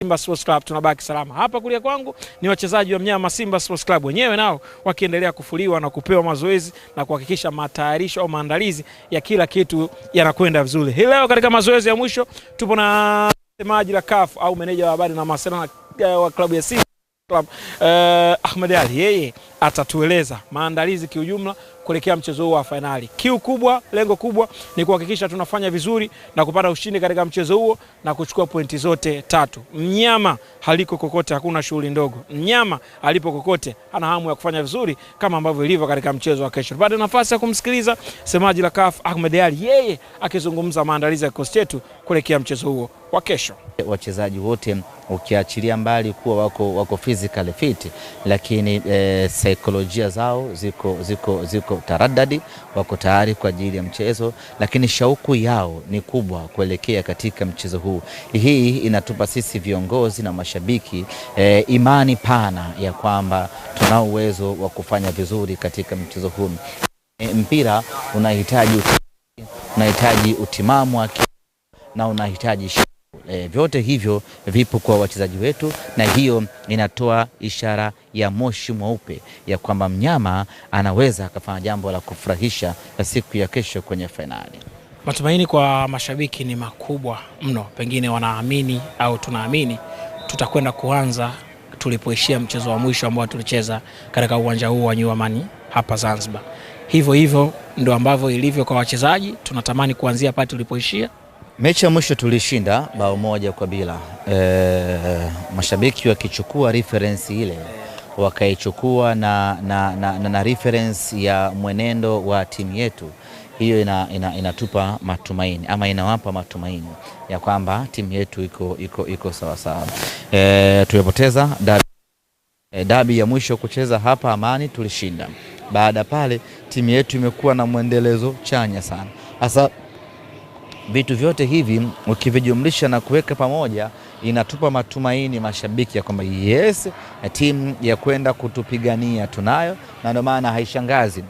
Simba Sports Club tunabaki salama. Hapa kulia kwangu ni wachezaji wa mnyama Simba Sports Club wenyewe nao wakiendelea kufuliwa na kupewa mazoezi na kuhakikisha matayarisho au maandalizi ya kila kitu yanakwenda vizuri. Hii leo katika mazoezi ya mwisho tupo na msemaji la CAF au meneja wa habari na mawasiliano wa klabu ya Simba Club, Ahmed Ally. Yeye atatueleza maandalizi kiujumla kuelekea mchezo huu wa fainali. Kiu kubwa, lengo kubwa ni kuhakikisha tunafanya vizuri na kupata ushindi katika mchezo huo na kuchukua pointi zote tatu. Mnyama haliko kokote, hakuna shughuli ndogo. Mnyama alipo kokote ana hamu ya kufanya vizuri kama ambavyo ilivyo katika mchezo wa kesho. Tupate nafasi ya kumsikiliza semaji la CAF Ahmed Ally, yeye akizungumza maandalizi ya kikosi chetu kuelekea mchezo huo wa kesho. Wachezaji wote ukiachilia mbali kuwa wako physically fit, lakini saikolojia zao ziko taradadi, wako tayari kwa ajili ya mchezo, lakini shauku yao ni kubwa kuelekea katika mchezo huu. Hii inatupa sisi viongozi na mashabiki imani pana ya kwamba tunao uwezo wa kufanya vizuri katika mchezo huu. Mpira unahitaji utimamu wake na unahitaji vyote hivyo vipo kwa wachezaji wetu, na hiyo inatoa ishara ya moshi mweupe ya kwamba mnyama anaweza akafanya jambo la kufurahisha siku ya kesho kwenye fainali. Matumaini kwa mashabiki ni makubwa mno, pengine wanaamini au tunaamini tutakwenda kuanza tulipoishia mchezo wa mwisho ambao tulicheza katika uwanja huu wa New Amani hapa Zanzibar. Hivyo hivyo ndio ambavyo ilivyo kwa wachezaji, tunatamani kuanzia pale tulipoishia. Mechi ya mwisho tulishinda bao 1-0. Mashabiki wakichukua reference ile wakaichukua na reference ya mwenendo wa timu yetu, hiyo inatupa matumaini ama inawapa matumaini ya kwamba timu yetu iko sawa sawa. Tulipoteza dabi ya mwisho kucheza hapa Amani, tulishinda. Baada pale timu yetu imekuwa na mwendelezo chanya sana. Hasa vitu vyote hivi ukivijumlisha na kuweka pamoja inatupa matumaini mashabiki ya kwamba yes, timu ya kwenda kutupigania tunayo, na ndio maana haishangazi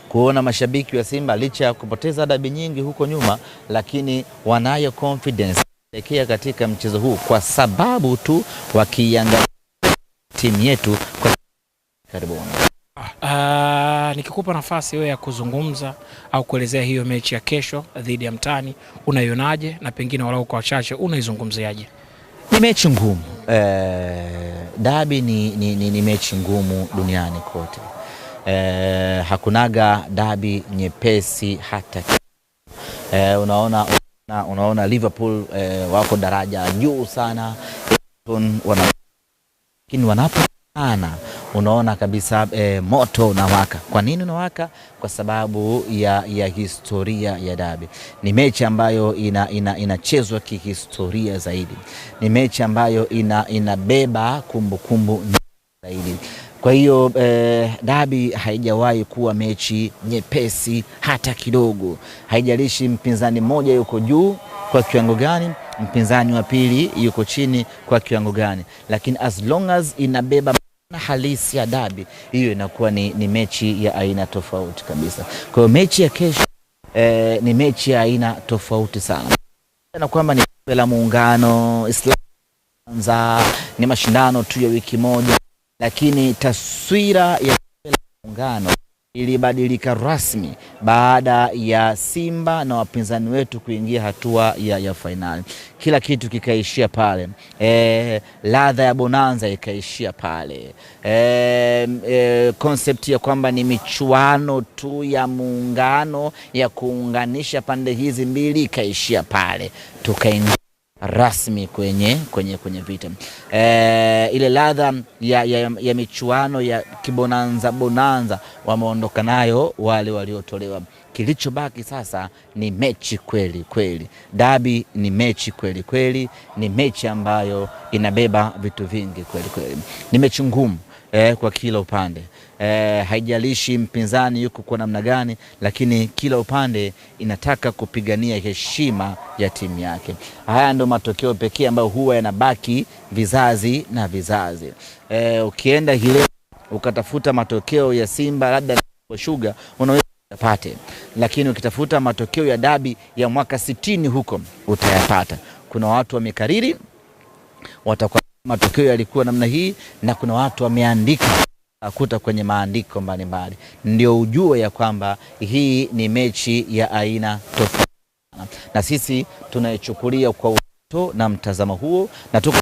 kuona mashabiki wa Simba licha ya kupoteza dabi nyingi huko nyuma, lakini wanayo confidence kuelekea katika mchezo huu kwa sababu tu wakiangalia timu yetu kwa karibuni. Nikikupa nafasi wewe ya kuzungumza au kuelezea hiyo mechi ya kesho dhidi ya mtani, unaionaje na pengine walau kwa wachache unaizungumziaje? Ni mechi ngumu. Dabi ni mechi ngumu duniani kote. Hakunaga dabi nyepesi hata. Unaona Liverpool wako daraja juu sana, lakini wanapokutana unaona kabisa moto unawaka. Kwa nini unawaka? Kwa sababu ya historia ya dabi. Ni mechi ambayo inachezwa kihistoria zaidi. Ni mechi ambayo inabeba kumbukumbu zaidi. Kwa hiyo dabi haijawahi kuwa mechi nyepesi hata kidogo. Haijalishi mpinzani mmoja yuko juu kwa kiwango gani, mpinzani wa pili yuko chini kwa kiwango gani, lakini as long as inabeba halisi ya dabi, hiyo inakuwa ni mechi ya aina tofauti kabisa. Kwa hiyo mechi ya kesho ni mechi ya aina tofauti sana. Na kwamba ni kombe la muungano, Islam ni mashindano tu ya wiki moja, lakini taswira ya kombe la muungano ilibadilika rasmi baada ya Simba na wapinzani wetu kuingia hatua ya fainali. Kila kitu kikaishia pale. Ladha ya bonanza ikaishia pale. Concept ya kwamba ni michuano tu ya muungano ya kuunganisha pande hizi mbili ikaishia pale. Tukaingia rasmi kwenye vita. Ile ladha ya michuano ya kibonanza bonanza wameondoka nayo wale waliotolewa. Kilichobaki sasa ni mechi kweli kweli. Dabi ni mechi kweli kweli, ni mechi ambayo inabeba vitu vingi kweli kweli. Ni mechi ngumu kwa kila upande. Haijalishi mpinzani yuko kwa namna gani, lakini kila upande inataka kupigania heshima ya timu yake. Haya ndo matokeo pekee ambayo huwa yanabaki vizazi na vizazi. Ukienda hile ukatafuta matokeo ya Simba labda Sugar unaweza upate, lakini ukitafuta matokeo ya dabi ya mwaka 60 huko utayapata. Kuna watu wamekariri watakuwa matokeo yalikuwa namna hii, na kuna watu wameandika kuta kwenye maandiko mbalimbali, ndio ujue ya kwamba hii ni mechi ya aina tofauti, na sisi tunaichukulia kwa uzito na mtazamo huo, na tuko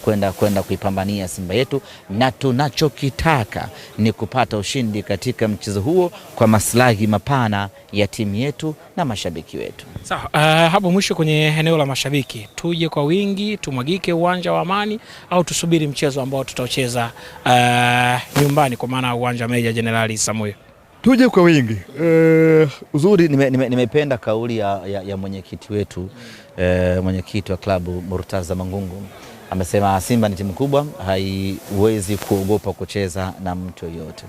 kwenda kuipambania Simba yetu, na tunachokitaka ni kupata ushindi katika mchezo huo kwa maslahi mapana ya timu yetu na mashabiki wetu. Sawa, hapo mwisho kwenye eneo la mashabiki, tuje kwa wingi, tumwagike uwanja wa Amani au tusubiri mchezo ambao tutaucheza nyumbani, kwa maana uwanja Meja Jenerali Samuyo? Tuje kwa wingi. Uzuri nimependa kauli ya mwenyekiti wetu, mwenyekiti wa klabu Murtaza Mangungu. Amesema Simba ni timu kubwa, haiwezi kuogopa kucheza na mtu yoyote.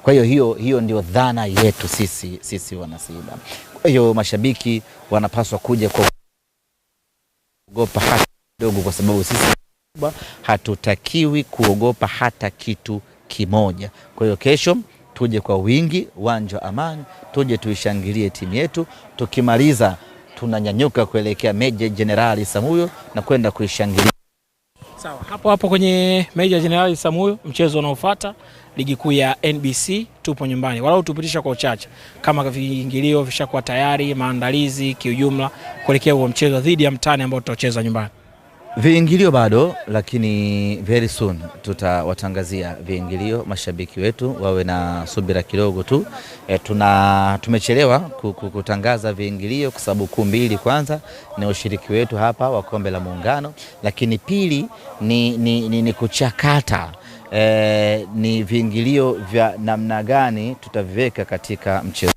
Kwa hiyo hiyo ndio dhana yetu sisi wana Simba. Kwa hiyo mashabiki wanapaswa kuja kwa kuogopa hata kidogo, kwa sababu sisi hatutakiwi kuogopa hata kitu kimoja. Kwa hiyo kesho tuje kwa wingi uwanja wa Amani, tuje tuishangilie timu yetu. Tukimaliza tunanyanyuka kuelekea Meja Jenerali Samuyo na kwenda kuishangilia. Sawa, hapo hapo kwenye Meja Jenerali Samuyo, mchezo unaofuata ligi kuu ya NBC, tupo nyumbani. Walau tupitisha kwa uchache kama viingilio vishakuwa tayari, maandalizi kiujumla kuelekea huo mchezo dhidi ya mtani ambao tutacheza nyumbani. Viingilio bado, lakini very soon tutawatangazia viingilio. Mashabiki wetu wawe na subira kidogo tu. Tumechelewa kutangaza viingilio kwa sababu kuu mbili. Kwanza ni ushiriki wetu hapa wa kombe la Muungano, lakini pili ni kuchakata ni viingilio vya namna gani tutaviweka katika mchezo.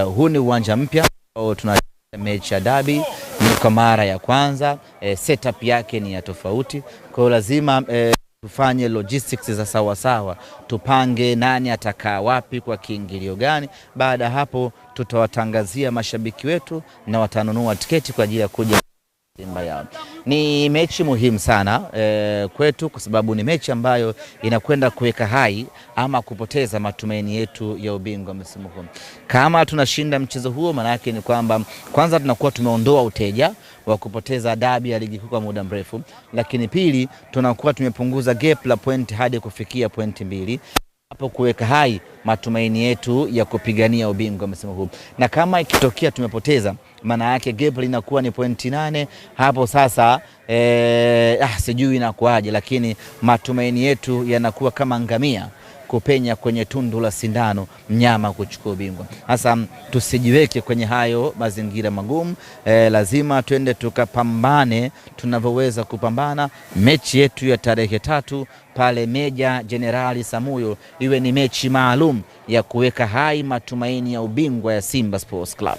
Huu ni uwanja mpya ambao tuna mechi ya dabi ni kwa mara ya kwanza. Setup yake ni ya tofauti, kwa hiyo lazima tufanye logistics za sawa sawa, tupange nani atakaa wapi kwa kiingilio gani. Baada hapo tutawatangazia mashabiki wetu na watanunua tiketi kwa ajili ya kuja Simba yao. Ni mechi muhimu sana kwetu, kwa sababu ni mechi ambayo inakwenda kuweka hai ama kupoteza matumaini yetu ya ubingwa msimu huu. Kama tunashinda mchezo huo, maana yake ni kwamba kwanza tunakuwa tumeondoa uteja wa kupoteza dabi ya ligi kuu kwa muda mrefu, lakini pili tunakuwa tumepunguza gap la point hadi kufikia pointi 2, hapo kuweka hai matumaini yetu ya kupigania ubingwa msimu huu. Na kama ikitokea tumepoteza, maana yake gap linakuwa ni pointi 8 hapo sasa. Sijui inakuaje, lakini matumaini yetu yanakuwa kama ngamia kupenya kwenye tundu la sindano, mnyama kuchukua ubingwa. Sasa tusijiweke kwenye hayo mazingira magumu. Lazima twende tukapambane tunavyoweza kupambana. Mechi yetu ya tarehe 3 pale Meja Jenerali Samuyo iwe ni mechi maalum ya kuweka hai matumaini ya ubingwa ya Simba Sports Club.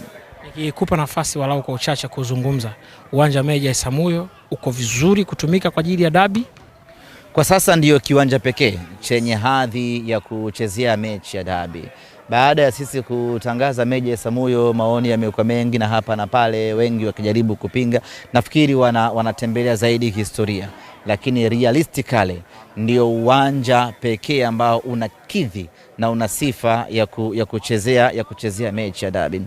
Nikikupa nafasi walau kwa uchache kuzungumza, uwanja Meja Samuyo uko vizuri kutumika kwa ajili ya dabi? Kwa sasa ndiyo kiwanja pekee chenye hadhi ya kuchezea mechi ya dabi. Baada ya sisi kutangaza Meja Samuyo, maoni yamekuwa mengi na hapa na pale, wengi wakijaribu kupinga. Nafikiri wanatembelea zaidi historia, lakini realistically ndio uwanja pekee ambao unakidhi na una sifa ya kuchezea mechi ya dabi.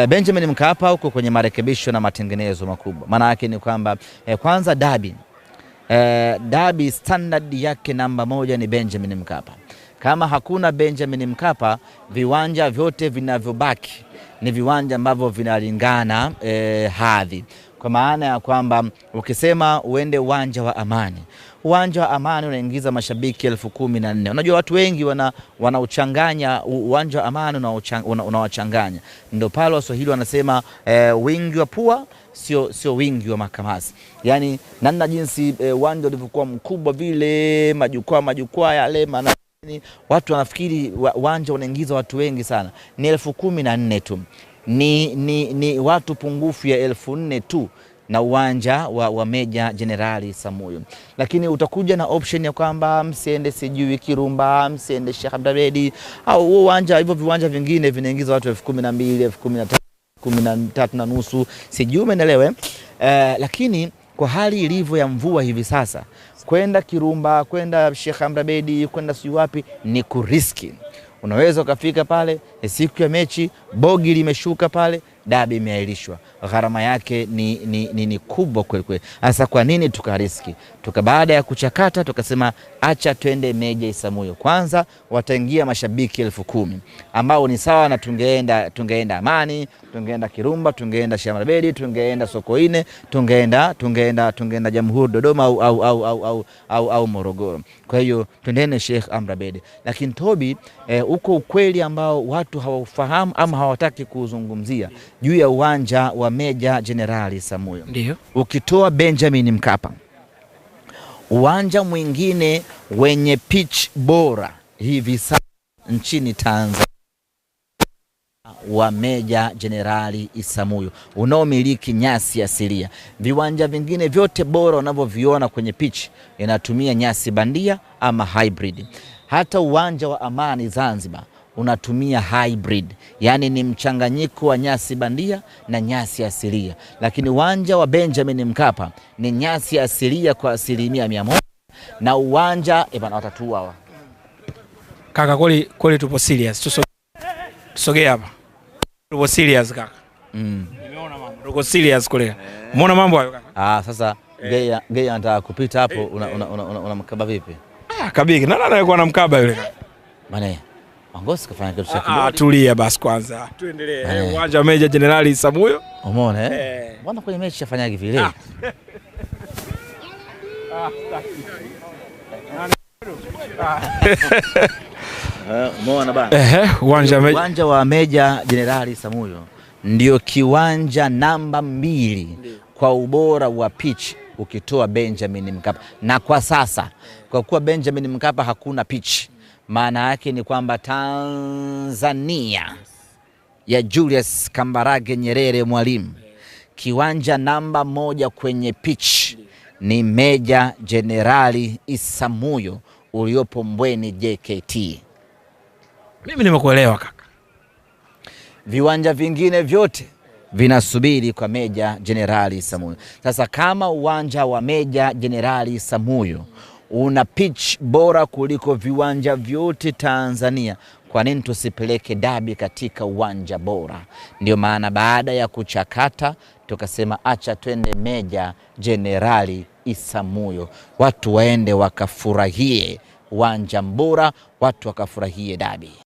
Benjamin Mkapa huko kwenye marekebisho na matengenezo makubwa. Maana yake ni kwamba kwanza dabi dabi standard yake namba 1 ni Benjamin Mkapa. Kama hakuna Benjamin Mkapa, viwanja vyote vinavyobaki ni viwanja ambavyo vinalingana hadhi. Kwa maana ya kwamba ukisema uende uwanja wa Amani, uwanja wa Amani unaingiza mashabiki 14,000. Unajua watu wengi wanauchanganya uwanja wa Amani, unawachanganya. Ndio pale Waswahili wanasema wingi wa pua sio wingi wa makamasi. Yani namna jinsi uwanja ulivyokuwa mkubwa vile, majukwaa yale, maana watu wanafikiri uwanja unaingiza watu wengi sana. Ni 14,000 tu. Ni watu pungufu ya 4,000 tu na uwanja wa Meja Jenerali Samuyo. Lakini utakuja na option ya kwamba msiende sijui Kirumba, msiende Sheikh Abdabedi au uwanja, hivyo viwanja vingine vinaingiza watu 12,000, 13,000, 13,500, sijui umeelewe. Lakini kwa hali ilivyo ya mvua hivi sasa, kwenda Kirumba, kwenda Sheikh Abdabedi, kwenda sijui wapi ni kuriski. Unaweza ukafika pale siku ya mechi, bogi limeshuka pale, Dabi imeahirishwa, gharama yake ni kubwa kweli kweli. Sasa kwa nini tukariski? Baada ya kuchakata tukasema acha twende Meja Isamuyo. Kwanza wataingia mashabiki 10,000 ambao ni sawa na tungeenda Amani, tungeenda Kirumba, tungeenda Shamrabedi, tungeenda Sokoine, tungeenda Jamhuri Dodoma au Morogoro. Kwa hiyo twendeni Sheikh Amri Abeid. Lakini Tobi, uko ukweli ambao watu hawaufahamu ama hawataki kuzungumzia juu ya uwanja wa Meja Jenerali Isamuyo. Ndio. Ukitoa Benjamin Mkapa, uwanja mwingine wenye pitch bora hivi sasa nchini Tanzania wa Meja Jenerali Isamuyo unaomiliki nyasi asilia. Viwanja vingine vyote bora unavyoviona kwenye pitch inatumia nyasi bandia ama hybrid. Hata uwanja wa Amani Zanzibar unatumia hybrid, yani ni mchanganyiko wa nyasi bandia na nyasi asilia. Lakini uwanja wa Benjamin Mkapa ni nyasi asilia kwa 100%, na uwanja bana watatua hawa. Kaka, kweli tupo serious. Tusogee hapa. Tupo serious kaka. Nimeona mambo. Tuko serious kule. Umeona mambo hayo kaka? Sasa gei anataka kupita hapo, unamkaba vipi? Kabiki. Nani alikuwa anamkaba yule kaka? Maana Mangosi kafanya kitu cha kibodi. Tulia basi kwanza. Tuendelee. Uwanja wa Meja Jenerali Isamuyo. Umeona eh? Mbona kwenye mechi afanyagi vile? Umeona bana? Uwanja wa Meja Jenerali Isamuyo ndio kiwanja namba 2 kwa ubora wa pitch ukitoa Benjamin Mkapa. Na kwa sasa kwa kuwa Benjamin Mkapa hakuna pitch, maana yake ni kwamba Tanzania ya Julius Kambarage Nyerere Mwalimu, kiwanja namba 1 kwenye pitch ni Meja Jenerali Isamuyo uliopo Mbweni JKT. Mimi nimekuelewa kaka. Viwanja vingine vyote vinasubiri kwa Meja Jenerali Isamuyo. Sasa kama uwanja wa Meja Jenerali Isamuyo una pitch bora kuliko viwanja vyote Tanzania, kwa nini tusipeleke dabi katika uwanja bora? Ndio maana baada ya kuchakata tukasema acha twende Meja Jenerali Isamuyo, watu waende wakafurahie uwanja bora, watu wakafurahie dabi.